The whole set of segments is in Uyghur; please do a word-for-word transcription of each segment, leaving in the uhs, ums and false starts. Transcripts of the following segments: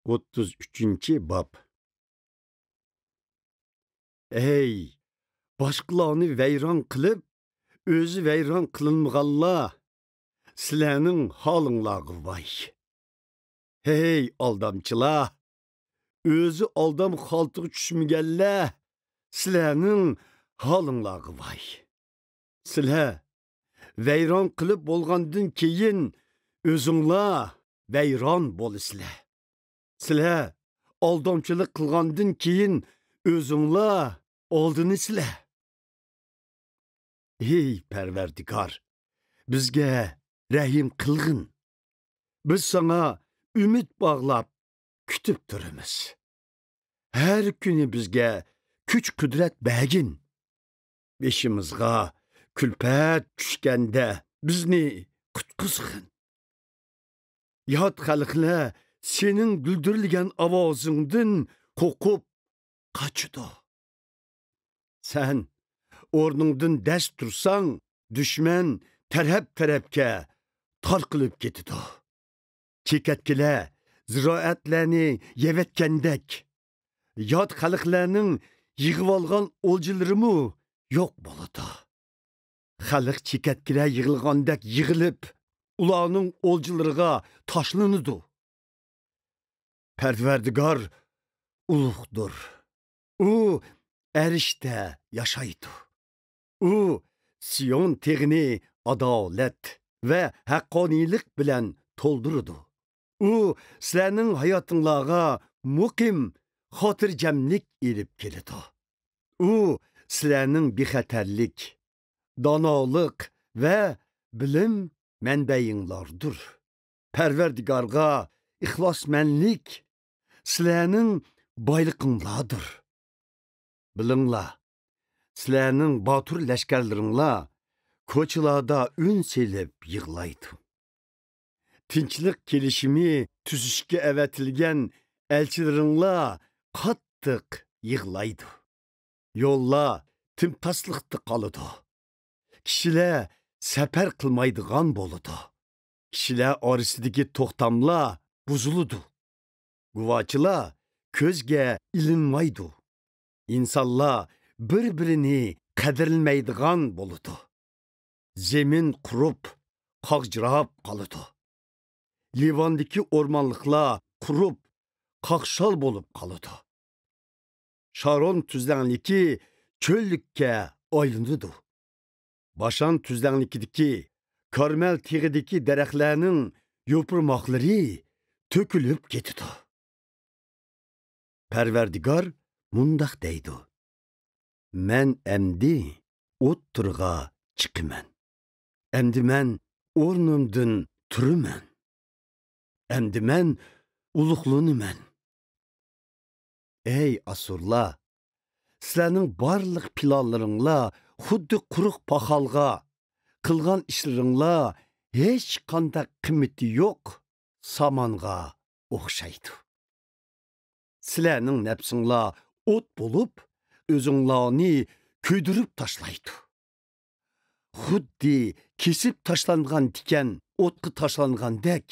ئوتتۇز ئۈچىنچى باب. ئەي، باشقىلارنى ۋەيران قىلىپ، ئۆزى ۋەيران قىلىنمىغانلار، سىلەرنىڭ ھالىڭلارغا ۋاي! ھەي، ئالدامچىلار! ئۆزى ئالدام خالتىغا چۈشمىگەنلەر، سىلەرنىڭ ھالىڭلارغا ۋاي! سىلەر ۋەيران قىلىپ بولغاندىن كېيىن، ئۆزۈڭلار ۋەيران بولىسىلەر. سىلەر ئالدامچىلىق قىلغاندىن كېيىن، ئۆزۈڭلار ئالدىنىسىلەر. ھەي پەرۋەردىگار، بىزگە رەھىم قىلغىن. بىز ساڭا ئۈمىد باغلاپ كۈتۈپ تۇرىمىز. ھەر كۈنى بىزگە كۈچ-قۇدرەت بەرگىن. بېشىمىزغا كۈلپەت چۈشكەندە بىزنى قۇتقۇزغىن. يات خەلقلەر سېنىڭ گۈلدۈرلىگەن ئاۋازىڭدىن قورقۇپ قاچىدۇ. سەن ئورنۇڭدىن دەس تۇرساڭ، دۈشمەن تەرەپ-تەرەپكە تارقىلىپ كېتىدۇ. چېكەتكىلەر زىرائەتلەرنى يەۋەتكەندەك، يات خەلقلەرنىڭ يىغىۋالغان ئولجىلىرىمۇ يوق بولىدۇ. خەلق چېكەتكىلەر يىغىلغاندەك يىغىلىپ، ئۇلارنىڭ ئولجىلىرىغا تاشلىنىدۇ. پەرۋەردىگار ئۇلۇغدۇر. ئۇ ئەرشتە ياشايدۇ. ئۇ سىيون تېغىنى ئادالەت ۋە ھەققانىيلىق بىلەن تولدۇرىدۇ. ئۇ سىلەرنىڭ ھاياتىڭلارغا مۇقىم خاتىرجەملىك ئېلىپ كېلىدۇ. ئۇ سىلەرنىڭ بىخەتەرلىك، دانالىق ۋە بىلىم مەنبەيىڭلاردۇر. پەرۋەردىگارغا ئىخلاسمەنلىك سىلەرنىڭ بايلىقىڭلاردۇر. بىلىڭلار، سىلەرنىڭ باتۇر لەشكەرلىرىڭلار كوچىلاردا ئۈن سېلىپ يىغلايدۇ. تىنچلىق كېلىشىمى تۈزۈشكە ئەۋەتىلگەن ئەلچىلىرىڭلار قاتتىق يىغلايدۇ. يوللار تىمتاسلىقتا قالىدۇ. كىشىلەر سەپەر قىلمايدىغان بولىدۇ. كىشىلەر ئارىسىدىكى توختاملار بۇزۇلىدۇ. گۇۋاچىلار كۆزگە ئىلىنمايدۇ. ئىنسانلار بىر-بىرىنى قەدىرلىمەيدىغان بولىدۇ. زېمىن قۇرۇپ، قاغجىراپ قالىدۇ. لىۋاندىكى ئورمانلىقلار قۇرۇپ، قاقشال بولۇپ قالىدۇ. شارون تۈزلەڭلىكى چۆللۈككە ئايلىنىدۇ. باشان تۈزلەڭلىكىدىكى، كارمەل تېغىدىكى دەرەخلەرنىڭ يوپۇرماقلىرى تۆكۈلۈپ كېتىدۇ. پەرۋەردىگار مۇنداق دەيدۇ: مەن ئەمدى ئوتتۇرىغا چىقىمەن. ئەمدى مەن ئورنۇمدىن تۇرىمەن. ئەمدى مەن ئۇلۇغلىنىمەن. ئەي ئاسسۇرلار، سىلەرنىڭ بارلىق پىلانلىرىڭلار خۇددى قۇرۇق پاخالغا، قىلغان ئىشلىرىڭلار ھېچقانداق قىممىتى يوق سامانغا ئوخشايدۇ. سىلەرنىڭ نەپسىڭلار ئوت بولۇپ، ئۆزۈڭلارنى كۆيدۈرۈپ تاشلايدۇ. خۇددى كېسىپ تاشلانغان تىكەن ئوتقا تاشلانغاندەك،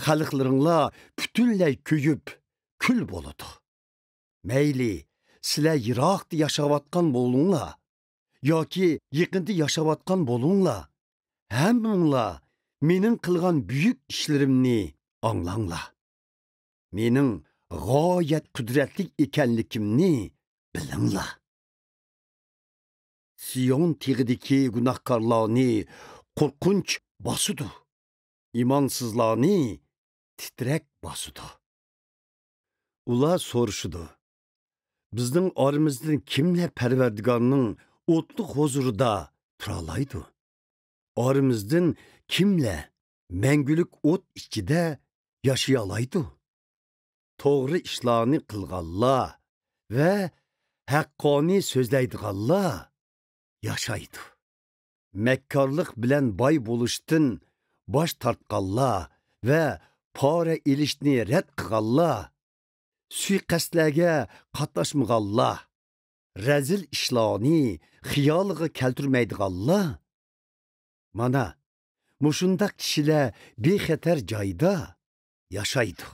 خەلقلىرىڭلار پۈتۈنلەي كۆيۈپ، كۈل بولىدۇ. مەيلى، سىلەر يىراقتا ياشاۋاتقان بولۇڭلار ياكى يېقىندا ياشاۋاتقان بولۇڭلار، ھەممىڭلار مېنىڭ قىلغان بۈيۈك ئىشلىرىمنى ئاڭلاڭلار. مېنىڭ غايەت قۇدرەتلىك ئىكەنلىكىمنى بىلىڭلار. سىيون تېغىدىكى گۇناھكارلارنى قورقۇنچ باسىدۇ، ئىمانسىزلارنى تىترەك باسىدۇ. ئۇلار سورىشىدۇ: بىزنىڭ ئارىمىزدىن كىملەر پەرۋەردىگارنىڭ ئوتلۇق ھۇزۇرىدا تۇرالايدۇ؟ ئارىمىزدىن كىملەر مەڭگۈلۈك ئوت ئىچىدە ياشىيالايدۇ؟ توغرا ئىشلارنى قىلغانلار ۋە ھەققانىي سۆزلەيدىغانلار ياشايدۇ. مەككارلىق بىلەن باي بولۇشتىن باش تارتقانلار ۋە پارە ئېلىشنى رەت قىلغانلار، سۇيىقەستلەرگە قاتناشمىغانلار، رەزىل ئىشلارنى خىيالىغا كەلتۈرمەيدىغانلار، مانا، مۇشۇنداق كىشىلەر بىخەتەر جايدا ياشايدۇ.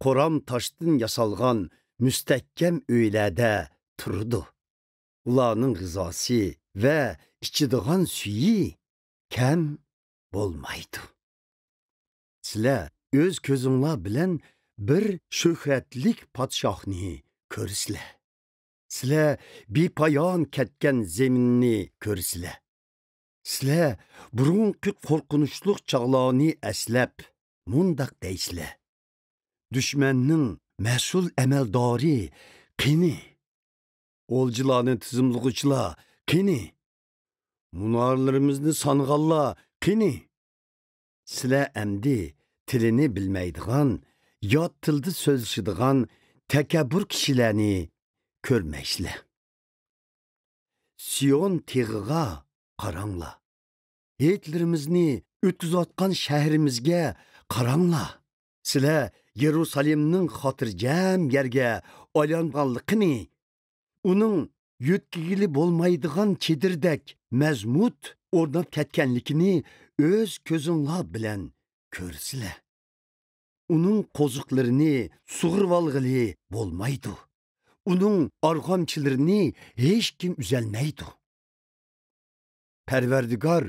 قورام تاشتىن ياسالغان مۇستەھكەم ئۆيلەردە تۇرىدۇ. ئۇلارنىڭ غىزاسى ۋە ئىچىدىغان سۈيى كەم بولمايدۇ. سىلەر ئۆز كۆزۈڭلار بىلەن بىر شۆھرەتلىك پادىشاھنى كۆرىسىلەر. سىلەر بىپايان كەتكەن زېمىننى كۆرىسىلەر. سىلەر بۇرۇنقى قورقۇنچلۇق چاغلارنى ئەسلەپ، مۇنداق دەيسىلەر: «دۈشمەننىڭ مەسئۇل ئەمەلدارى قېنى؟ ئولجىلارنى تىزىملىغۇچىلار قېنى؟ مۇنارلىرىمىزنى سانىغانلار قېنى؟» سىلەر ئەمدى تىلىنى بىلمەيدىغان، يات تىلدا سۆزلىشىدىغان تەكەببۇر كىشىلەرنى كۆرمەيسىلەر. سىيون تېغىغا قاراڭلار. ھېيتلىرىمىزنى ئۆتكۈزۈۋاتقان شەھىرىمىزگە قاراڭلار. سىلەر يېرۇسالېمنىڭ خاتىرجەم يەرگە ئايلانغانلىقىنى، ئۇنىڭ يۆتكىگىلى بولمايدىغان چېدىردەك مەزمۇت ئورناپ كەتكەنلىكىنى ئۆز كۆزۈڭلار بىلەن كۆرىسىلەر. ئۇنىڭ قوزۇقلىرىنى سۇغۇرۇۋالغىلى بولمايدۇ. ئۇنىڭ ئارغامچىلىرىنى ھېچكىم ئۈزەلمەيدۇ. پەرۋەردىگار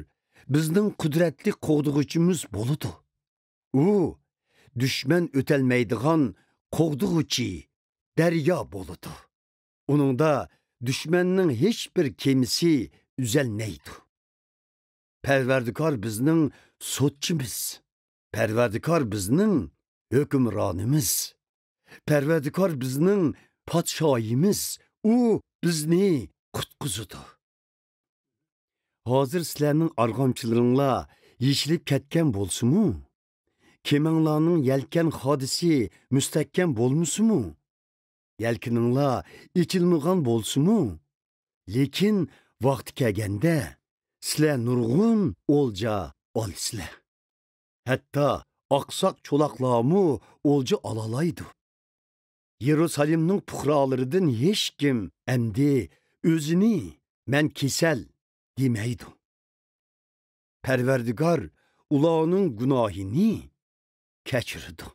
بىزنىڭ قۇدرەتلىك قوغدىغۇچىمىز بولىدۇ. ئۇ دۈشمەن ئۆتەلمەيدىغان قوغدىغۇچى دەريا بولىدۇ. ئۇنىڭدا دۈشمەننىڭ ھېچبىر كېمىسى ئۈزەلمەيدۇ. پەرۋەردىگار بىزنىڭ سوتچىمىز. پەرۋەردىگار بىزنىڭ ھۆكۈمرانىمىز. پەرۋەردىگار بىزنىڭ پادىشاھىمىز. ئۇ بىزنى قۇتقۇزىدۇ. ھازىر سىلەرنىڭ ئارغامچىلىرىڭلار يېشىلىپ كەتكەن بولسىمۇ، كېمەڭلارنىڭ يەلكەن خادىسى مۇستەھكەم بولمىسىمۇ، يەلكىنىڭلار ئېچىلمىغان بولسىمۇ، لېكىن ۋاقتى كەلگەندە سىلەر نۇرغۇن ئولجا ئالىسىلەر. ھەتتا ئاقساق چولاقلارمۇ ئولجا ئالالايدۇ. يېرۇسالېمنىڭ پۇقرالىرىدىن ھېچكىم ئەمدى ئۆزىنى «مەن كېسەل» دېمەيدۇ. پەرۋەردىگار ئۇلارنىڭ گۇناھىنى كەچۈرىدۇ.